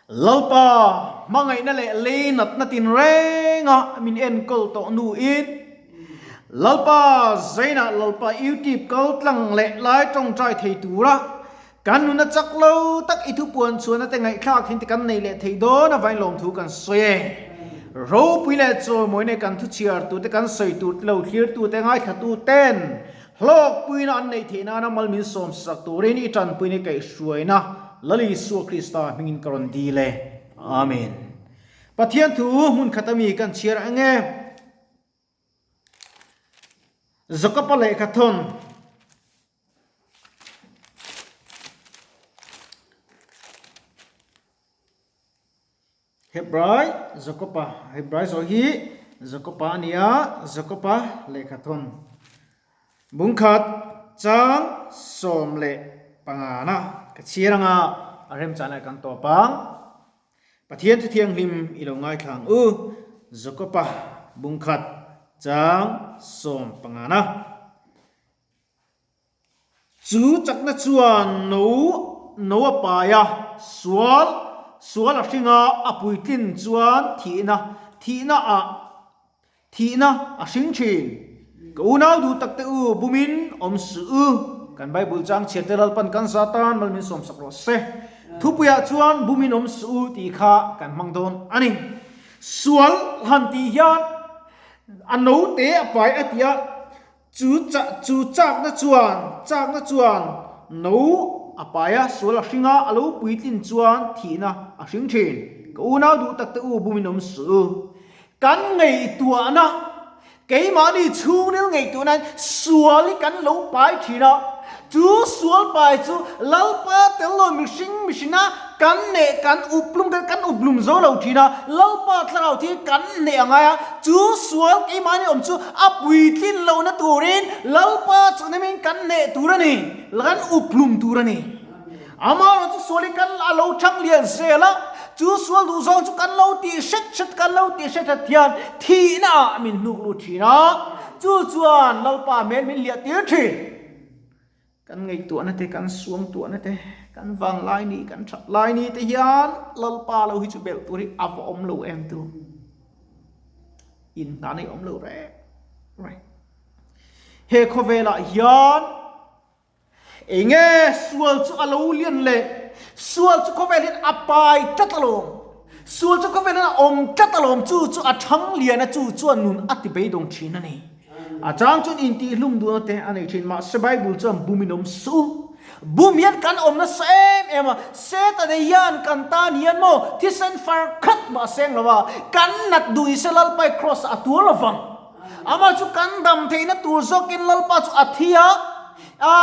Lalpa, hmangaihna leh lei natna tinrenga min enkawl tawh nuin, Lalpa, Zainah Lalpa YouTube kal tlang leh lai tawngtai thei tura kan nuna chak lo tak i thupuan chhuahna te ngaihthlak hin te kan nei leh thei dawn avain lawmthu kan sawi e. Ropui leh chawimawi nei kan thuchhiar tute kan sawi tur te lo thlir tute ngaithla tuten Hlawkpuina an neih theih nana mal min sawmsak turin i tanpuina i kaihhruaina Lal Isua Krista hmingin ka rawn dil e. Amen. Pathian thu hmun khat ami kan chhiar ang e. Jakoba lehkha thawn. Hebrai Jakoba, Hebrai zawh hi Jakoba a ni a, Jakoba lehkha thawn bungkhat chang 15 na ka chhiar anga a remchana kan tawp ang. Pathian thu thianghlim i lo ngaithla ang u, Jakoba bungkhat chang 15 na. Chu chakna chuan no no a pai a, sual sual a hring a, a puitlin chuan thihna thihna ah thihna a hring thin. Ka unau duh tak te u, bumin awm suh u. Kan Bible chang chhiar te Lalpan kan za tan mal min sawmsak rawh se. Thupuiah chuan bumin awm suh u tih kha kan hmang dawn a ni. Sual han tih hian a no te a pai a ti a. Chu cha, chu chakna chuan, chakna chuan no a pai a, sual a hring a, a lo puitlin chuan thihna a hring thin. Ka unau duh tak te u, bumin awm suh u. Kan ngaihtuahna, keimahni chhungril ngaihtuahna hian sual hi kan lo pai thin a, chu sual pai chu Lalpa tel lo mihring mihringa kan neh, kan uplum, kan uplum zo lo thin a, Lalpa thlarau thil kan neh a ngai a, chu sual keimahni awm chu a puitlin lohna turin Lalpa chuhnemin kan neh tur a ni, kan uplum tur a ni. Amaherawh chu sual hi kan a lo thang lian zel a, chu sual duh zawng chu kan lo tih hret hret, kan lo tih hret hret hian thihna ah min hnuk lut thin a, chu chuan Lalpa hmel min hliah tir thin. Kan ngaihtuahna te, kan suangtuahna te, kan vanglai ni, kan that lai ni te hian Lalpa lo hi chu belh tur hi a va awm lo em tu. In hna nei awm lo reng reng. He khawvelah hian enge sual chu a lo lian le, sual chu khawvel hian a pai tlat alawm. Sual chu khawvel hian a awm tlat alawm, chu chu a thang lian a, chu chuan nun a ti beidawng thin a ni. A chang chuan intihhlum duhna te a nei thin. Mahse Bible chuan bumin awm suh u. Bum hian kan awm nasa em em a, Setana hian kan tan hian maw thisen far khat mah a seng lo a, kan nat duh in se Lalpai cross ah a tuar lo vang. Amah chu kan dam theihna tur zawkin Lalpa chu a thi a, a,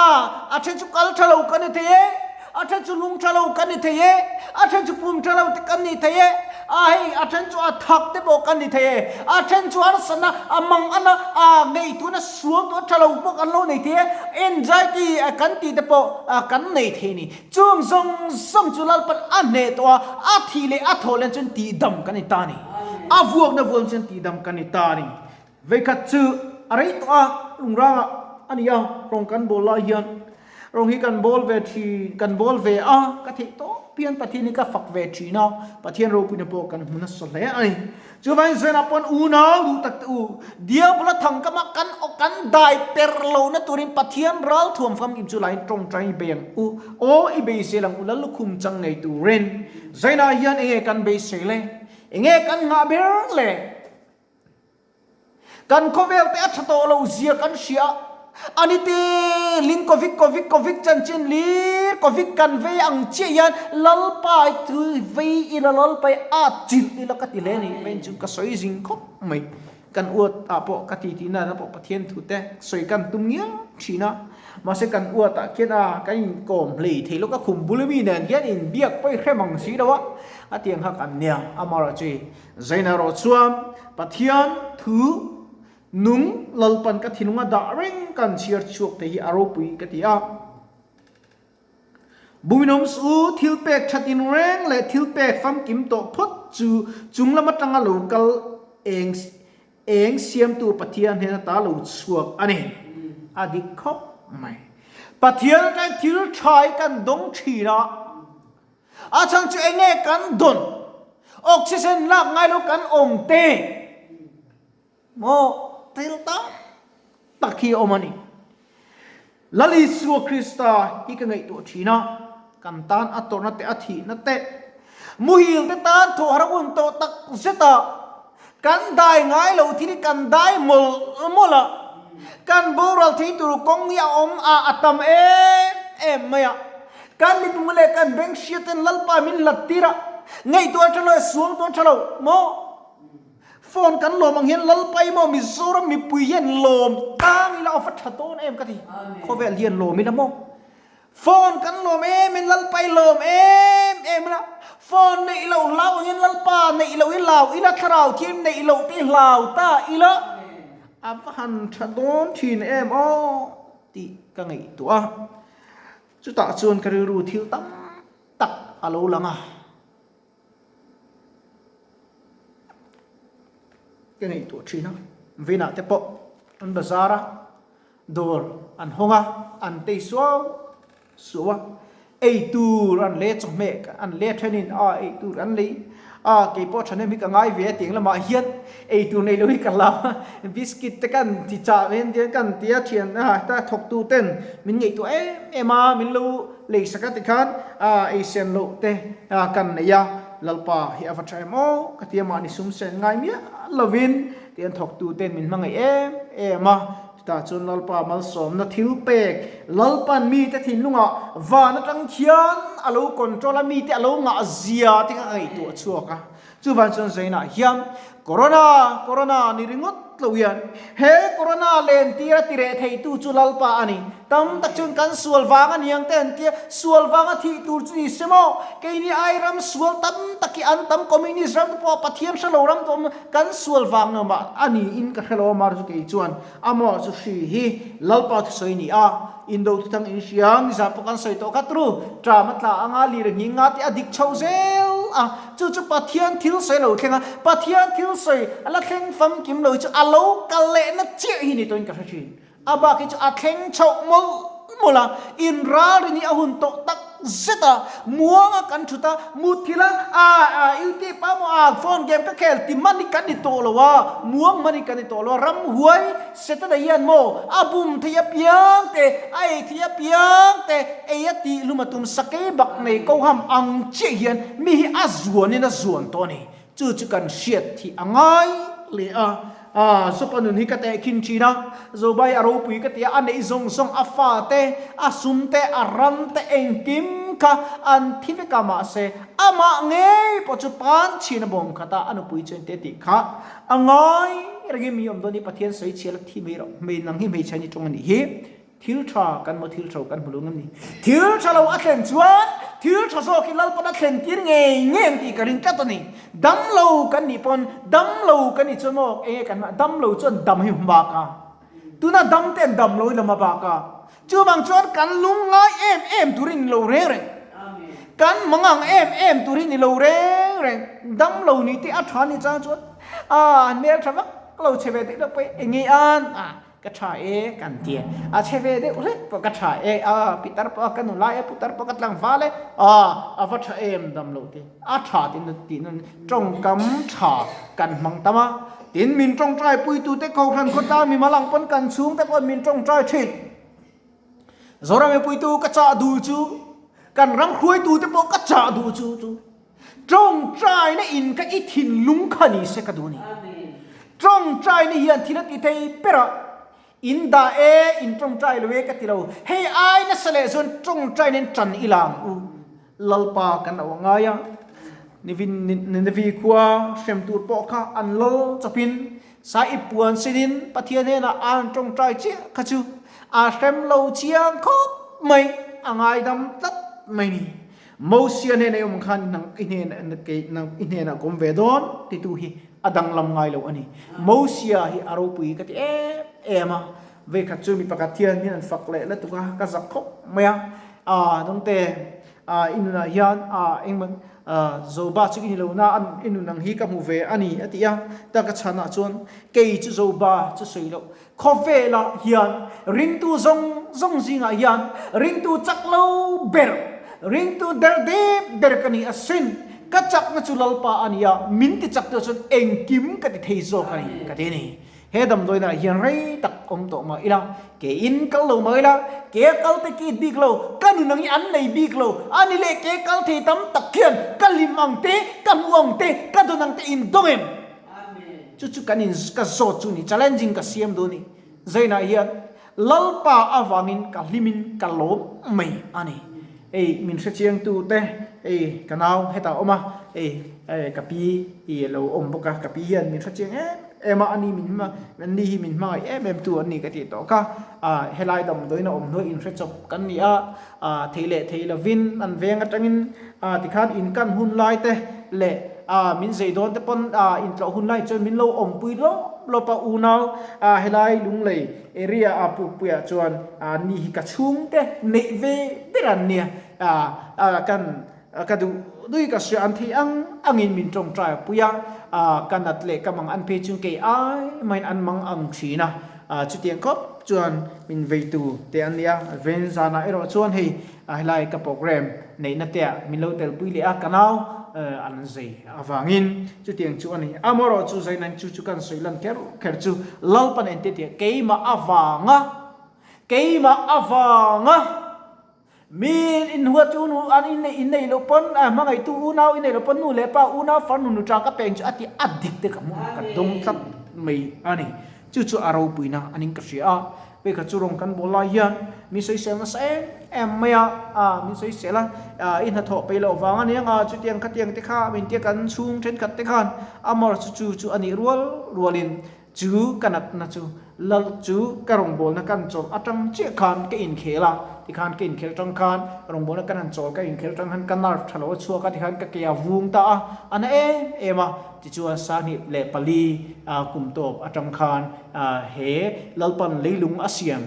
a then chu kal tha lo kan ni thei e, a then chu lung tha lo kan ni thei e, a then chu pum tha lo te kan ni thei e, a hei a then chu a thak te pawh kan ni thei e, a then chu harsatna a mang ana a ngaihtuahna sual tawh tha lo pawh kan lo nei thei e, anxiety kan tih te pawh kan nei thei a ni. Chung zawng zawng chu Lalpan a hneh tawh a, a thih leh a thawh len chuan tihdam kan ni ta a ni. A vuakna vuan chuan tihdam kan ni ta a ni. Veikhat chu a rei tawh a, lungrangah a ni a, rawng kan bawl lai hian rawng hi kan bawl ve thin, kan bawl ve a, ka theih tawp hian Pathian hi ka fak ve thin a, Pathian ropuina pawh kan hmu nasa hle a ni. Chuvangin Zainah pawn unau duh tak te u, Diabola thangkama kan kan dai per lohna turin Pathian ral thuam famkim chu lain tawngtai i bei ang u, aw i bei zel ang u lal lukhum chang ngei turin. Zainah hian enge kan beisei le? Enge kan nghah ber le? Kan khawvel te a tha tawh lo zia kan hria a ni te ling covid covid covid chanchin lir covid kan vei ang chiah hian Lalpa i chu vei ila Lalpa i a chilh ila ka ti hle ni vein chu ka sawi zing khawp mai kan uat ah pawh ka ti tih na pawh Pathian thu te sawi kan tum ngial thin a mahse kan uat ah khian a kan inkawm hlei thei lo ka khum bul ami nen hian inbiak pawh i hrem ang si lo a a tiang kha kan nia amaherawhchu chu Zainarawh chuan Pathian thu nung Lalpan ka thinlunga dah reng kan chhiar chhuak thei hi a ropui ka ti a. Buminawm suh u, thil pek that in reng leh thil pek famkim tawh phawt chu chung lam atanga lo kal eng eng siamtu Pathian hnen ata lo chhuak a ni. A dik khawp mai. Pathian atangin thil tha hi kan dawng thin a. A chhan chu enge kan dawn? Oxygen lak ngai lo kan awm te maw thil tam tak hi a awm a ni. Lal Isua Krista hi ka ngaihtuah thin a, kan tan a tawrhna te a thihna te, muhil te tan thawh har a un tawh tak zet a, kan dai ngai lo thil hi kan dai mawlh mawlh a, kan boral thei tur kawng hi a awm a a tam em em mai a, kan mipum leh kan beng hriat ten Lalpa min hlat tir a, ngaihtuah a tha lo e suang tuah a tha lo maw? Phone kan lawm ang hian Lalpai maw Mizoram mipui hian lawm tang ila aw va tha dawn em ka ti. Khawvel hian lawm ila maw? Phone kan lawm em in Lalpai lawm em em ila. Phone neih loh hlau ang hian Lalpa neih loh hi hlau ila thlarau thiam neih loh te hi hlau ta ila. A va han tha dawn thin em aw tih ka ngaihtuah a. Chutah chuan ka rilru thil tam tak a lo lang a. Ka ngaihtuah thin a, Vinah te pawh an bazar a, dawr an hawng a, an tei suau suau a, ei tur an leh chawhmeh an leh thenin a ei tur an lei a, kei pawh thahnem hi ka ngai ve a tiang lamah hian ei tur nei lo hi ka hlau a, biscuit te kan ti chah ve an kan ti a thian a ta thawk tu ten min ngaihtuah em em a, min lo lei sak a tikhan a ei sen loh te kan nei a, Lalpa hi a va tha em aw ka ti a, mahni sum sen ngai miah lovin tih an thawktu ten min hmangaih em em a, chutah chuan Lalpa malsawmna thil pek Lalpan mite thinlungah van atang khian a lo control a, mite a lo ngah zia te kha ka ngaihtuah chhuak a. Chuvang chuan Zainah hian Corona, Corona ni ringawt lo hian he Corona len tira ti reh theitu chu Lalpa a ni. Tam tak chuan kan sual vang a niang te an tia, sual vanga thih tur chu ni se maw? Keini ai ram sual tam tak hi an tam, Communist ram te pawh Pathian hre lo ram te awm kan sual vang lo mah a niin ka hre lo a mar chu kei chuan amaw chu hri hi Lalpa thusawi ni a, indo thuthang in hria, nizan pawh kan sawi tawh kha tru, tram a tla anga lir a nghing nga tih a dik chho zel a. Chu chu Pathian thil sawi a lo thleng a, Pathian thil sawi a la thleng famkim lo hi chu a lo kal lehna chiah hi ni tawhin ka hre thin. A bak hi chu a thleng chhoh mawlh mawlh a, inralrin hi a hun tawh tak zet a, muanga kan thut a, mutthil a, a a YouTube a maw a phone game ka khel ti man hi kan ni tawh lo a, muang man hi kan ni tawh lo a, ramhuai Setana hian maw a bum thei apiang te, a ei thei apiang te, ei a tih hlum a tum sakei bak nei ko ham ang chiah hian mi hi a zuanin a zuan tawh a ni. Chu chu kan hriat thih a ngai leh a. A, Zopa nun hi ka tehkhin thin a, Zobai a ropui ka ti a, a neih zawng zawng a fa te, a sum te, a ram te engkim kha an thi vek a mahse amah ngei pawh chu pan chhin a bawm khat a, a nupui chuan te tih kha A ngai reng i mi awm dawn i Pathian sawi chhiah la thi mai rawh. Hmei nang hi hmeichhe ni tawng a nih hi. Thil tha kan maw thil tha lo kan hmu lo ngam ni. Thil tha lo a thlen chuan thil tha zawk hi Lalpan a thlen tir ngei ngei ang tih ka ring tlat a ni. Dam lo kan nih pawn dam lo kan nih chuan maw eng nge kan hma dam lo chuan dam hi hmu bak a. Tuna dam ten dam lo hi la hma bak a. Chuvang chuan kan lung ngai em em turin ni lo reng reng. Kan mangang em em turin ni lo reng reng. Dam lo nih te a tha ni chang chuan a an hmel tha vak lo che ve deuh deuh pawh eng nge an a ka tha e kan ti a. A che ve deuh hlek pawh ka tha e a pitar pawh a ka nula e putar pawh ka tlangval e a a va tha em dam lo te a tha tin tih nan tawngkam tha kan hmang tam a. Tin, min tawngtai puitute Kohhran khawtlang mimal ang pawn kan chhungte pawh min tawngtai thin. Zoram mipuitu ka chah duh chu, kan ram hruaitute pawh ka chah duh chu chu tawngtaina in ka i thinlung kha ni se ka duh a ni. Tawngtaina hian thil a ti thei ber a, in dah e, in tawngtai lo e ka ti lo. Hei ai nasa leh chuan tawngtaina in tan ila ang u. Lalpa kan lo ngai a, Ninevi khua hrem tur pawh kha an lal chawpin Sai puan sinin Pathian hnenah an tawngtai chiah kha chu a hrem lo chiang khawp mai, a ngaidam tlat mai ni. Mosia hnenah i awm khan i hnenah ka awm ve dawn titu hi a danglam ngai lo a ni. Mosia hi a ropui ka ti em em a, vei khat chu mi pakhat hian min an fak leh lutuk a, ka zak khawp mai a. A dawngte a i nunah hian a engmaw Zoba chu i ni lo na a i nun ang hi ka hmu ve a ni a ti a, ta ka chhanah chuan kei chu Zoba chu sawi loh khawvelah hian ringtu zawng zawng zingah hian ringtu chak lo ber. Ringtu der dep ber ka ni asin, ka chakna chu Lalpa a nia, min ti chak tawh chuan engkim ka ti thei zawk a ni, ka ti a ni. He damdawiinah hian rei tak awm tawh mah ila, ke in kal lo mah ila, ke a kal te kit bik lo, ka nun ang hi an nei bik lo, a ni leh ke kal thei tam tak khian ka hlim ang te, ka hmuh ang te, ka dawn ang te in dawng em? Chu chu kan in ka zawt chu ni, challenging ka siam duh a ni. Zainah hian Lalpa avangin ka hlimin ka lawm mai a ni. Hei min hrechiangtu te, hei ka nau hetah a awm a, hei ka pi hi a lo awm bawk a, ka pi hian min hrechiang em em a, ani min hma, anni hi min hmangaih em em tu an ni ka tih tawh kha. Helai damdawiin a awm hnuai inhrechawp kan ni a, thei leh thei lovin an veng atangin tikhan in kan hun lai te leh min zei dawn te pawn intlawh hun lai chuan min lo awmpui lawp lawp a unau helai lunglei area a pukpuiah chuan ni hi ka chhungte neih ve ber an nia kan ka duh duh ka hria an thei ang angin min tawngtai pui a ka nat leh ka mang an phei chung kei ai main an mang ang thin a. Chutiang khawp chuan min veitu te an ni a, ven zanah erawh chuan hei helai ka program neihna te ah min lo telpui leh a, ka nau an zei avangin chutiang chu a ni. Amaherawh chu Zainain chu chu kan sawi lan kher kher chu Lalpan ente tih ah keimah avanga keimah avanga Min inhuat chu nu an inneih inneih loh pawn a hmangaihtu unau inneih loh pawn nu leh pa unau farnu nu tang ka peng chu a ti a dik te ka hmu ka dawng tlat mai a ni. Chu chu a ropuina anin ka hria a. Pekha chu rawng kan bawl lai hian min sawisel nasa em em mai a, a min sawisel a, i hnathawh peih loh vang a nia nga chutiang khatiang te kha min tia kan chhung thenkhat te khan amar chu chu chu a nih rual rualin Chu ka natna chu lal chu ka rawngbawlna kan chawlh atang chiah khan ka inkhel a, tikhan ka inkhel tang khan rawngbawlna kan han chawl ka inkhel tang khan ka nerve tha lo a chhuak a tikhan ka ke a vung ta a, a na em em a, tichuan 24 kum tawp atang khan he Lalpan leilung a siam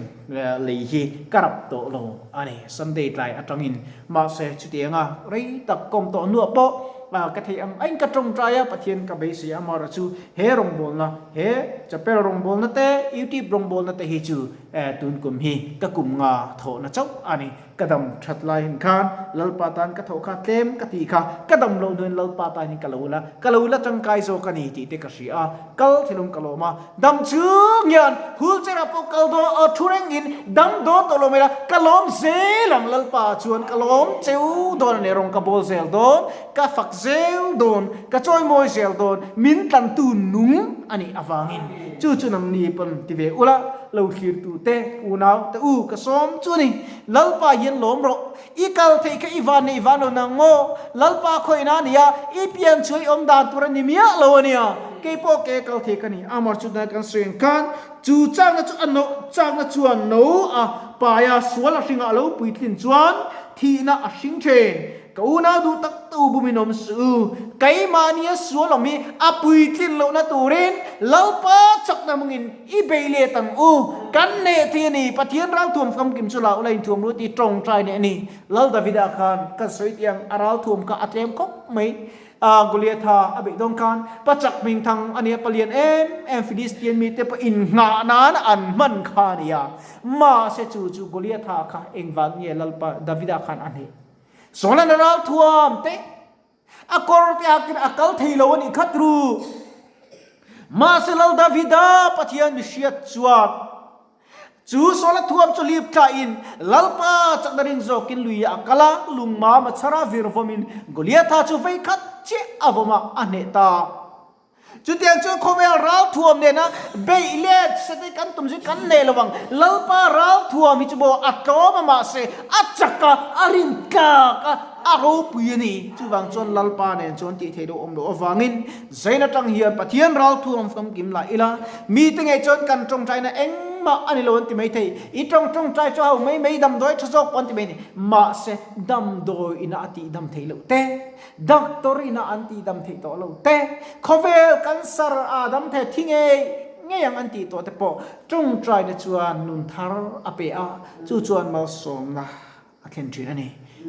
lei hi ka rap tawh lo a ni Sunday tlai atangin mahse chutianga rei tak kawm tawh hnuah pawh ka theih ang ain ka tawngtai a, Pathian ka beisei a amaherawh chu He rawngbawlna, he chapel rawngbawlna te, YouTube rawngbawlna te hi chu tun kum hi ka kum nga thawhna chauh a ni. Ka dam that lai hin khan Lalpa tan ka thawh kha tlem ka tih kha ka dam loh hnuin Lalpa tan hin ka lo la, ka lo la tangkai zawk a ni tih te ka hria a, kal thilawm ka lawm a. Dam chung hian wheelchair ah pawh kal dawn aw thu reng in dam dawn tawh lo mai la, ka lawm zel ang Lalpa chuan ka lawm cheu dawn a ni, rawng ka bawl zel dawn, ka fak zel dawn. Ka chawimawi zel dawn, min tlantu nung a nih avangin chu chu nangni pawn ti ve ula, lo thlirtu te, unau te u ka sawm chu a ni. Lalpa hian lawm rawh, i kal theih kha i van nei van lo nang maw? Lalpa khawihna a nia, i pian chu i awm dan tur a ni miah lo a nia. Kei pawh ke kal thei ka ni, amar chu tunah kan sawi ang khan chu chakna chu a no chakna chuan no a paia sual a hringah a lo puitlin chuan thihna a hring thin. Ka unau duh tak tu bumin awm suh u. Keimahnia sual awm hi a puitlin lohna turin Lalpa chakna hmangin i bei let ang u. Kan neh thei a ni, Pathian ralthuam famkim chu la ula inthuam ru tih tawngtai neh a ni. Lal Davida khan kan sawi tih ang a ralthuam kha a tlem khawp mai. Goliatha a beih dawn khan pachak hmingthang a nia, palian em em Philistian mite pawh innghah nan an hman kha a ni a. Mahse chu chu Goliatha kha engvang nge Lalpa Davida khan a hneh? Sawlan a ral thuam te, a kawr te ah khin a kal thei lo a nih khat ru. Mahse Lal Davida Pathian mi hriat chuan chu Sawla thuam chu lip tla in Lalpa chakna ring zawkin lui ah a kal a, lungmam a chhar a vir vawmin Goliatha chu vei khat chiah a vawm a, a hneh ta. Chutiang chuan khawvel ralthuam nena beih let sete kan tum chu kan nei lo ang. Lalpa ralthuam hi chu maw a tlawm a mahse a chak a, a rin tlak a, a ropui a ni. Chuvang chuan Lalpa nen chuan tih theih loh awm loh avangin Zain atang hian Pathian ralthuam famkim lah ila mite ngei chuan kan tawngtaina engmah a ni lo an ti mai thei. I tawng tawngtai chu ho mai mai damdawi tha zawk pawh an ti mai a ni. Mahse damdawi ina a tihdam theih loh te. Doctor ina an tih dam theih tawh lo te, khawvel cancer a dam thei thi ngei ngei ang an tih tawh te pawh tawngtaina chuan nun thar a pe a, chu chuan malsawmna a thlen thin a ni.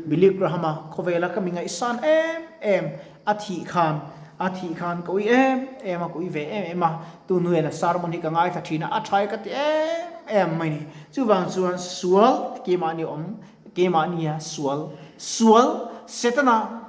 Billy Graham-a khawvela ka mi ngaihsan em em a thih khan a thih khan ka ui em em a, ka ui ve em em a, tun hnuaiah a sermon hi ka ngaithla thin a, a tha hi ka ti em em mai ni. Chuvang chuan sual keimahni awm. Keimahnia sual, sual, Setana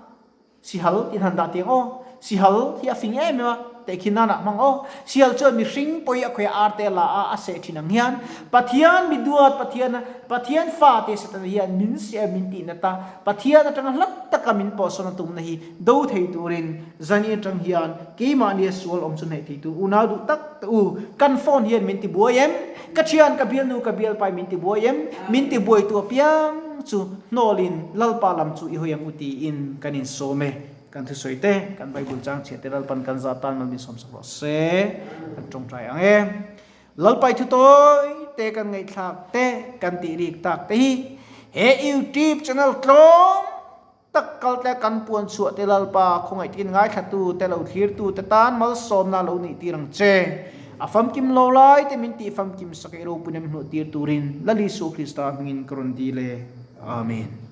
sihal in han dah tiang aw. Sihal hi a fing em em a, tehkhin nan ah hmang aw. Sihal chuan mihring pawi a khawih a arte a la a, a seh thin ang hian Pathian mi duat Pathian Pathian fate Setana hian min seh a min tih nat a, Pathian atanga hlat taka min pawhsawn a tumna hi do thei turin zani atang hian keimahnia sual awm chu hnaih thei tur unau duh tak te u, kan phone hian min ti buai em? Ka thian ka bialnu ka bialpai min ti buai em? Min ti buai tu apiang chu hnawlin Lalpa lam chu i hawi ang u tiin kan insawm e. Kan thusawi te, kan Bible chang chhiah te Lalpan kan zah tan mal min sawmsak rawh se. Kan tawngtai ang e. Lalpai thu tawi te kan ngaihthlak te, kan tih rik tak te hi he YouTube channel tlawm tak kal te kan puan chhuah te Lalpa khawngaih takin ngaithlatu te lo thlirtu te tan malsawmna lo nih tir ang che. A famkim lo lai te min tih famkim sak i ropui nem hnuh tir turin Lal Isua Krista hmingin ka rawn dil e. Amen.